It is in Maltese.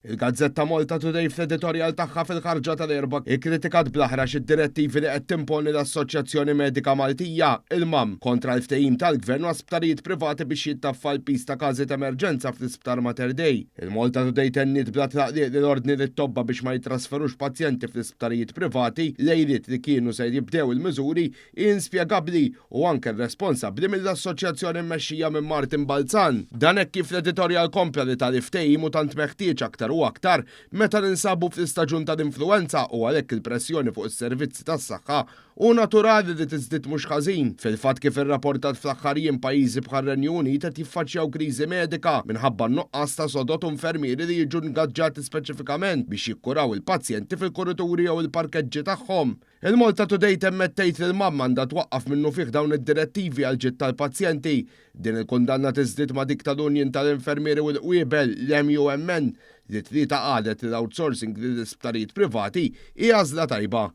Il-gazzetta Malta Today fl-editorjal tagħha fil-ħarġa tal-Erbgħa ikkritikat bl-aħrax id-direttivi li qed timponi l-Assoċjazzjoni Medika Maltija, il-MAM, kontra l-ftehim tal-Gvern ma' sptarijiet privati biex jittaffa l-piż ta' każi ta' emerġenza fl-Isptar Mater Dei. Il-Malta Today tenniet bla tlaqliq li l-ordni lit-tobba biex ma jitrasferux pazjenti fl-isptarijiet privati lejliet li kienu se jibdew il-miżuri hi inspjegabbli u anke irresponsabbli mill-assoċjazzjoni mmexxija minn Martin Balzan. Dan hekk kif l-editorjal kompla li tali ftehim hu tant meħtieġ aktar u aktar meta ninsabu fl-istaġun tal-influwenza u għalhekk il-pressjoni fuq is-servizzi tas-saħħa hu naturali li tiżdied mhux ħażin. Fil-fatt kif irrapportat fl-aħħar jiem pajjiżi bħar-Renju Unit qed jiffaċċjaw kriżi medika minħabba n-nuqqas ta' sodod u infermieri li jiġu ngaġġati speċifikament biex jikkuraw il-pazjenti fil-kurituri jew il-parkeġġi tagħhom. Il-Malta Today temmet tgħid li l-MAM għandha twaqqaf minnufih dawn id-direttivi għall-ġid tal-pazjenti. Din il-kundanna tiżdied ma' dik tal-Union tal-Infermieri u l-Qwiebel, l-MUMN, li t-Tlieta qalet li l-outsourcing lill-isptarijiet privati hi għażla tajba.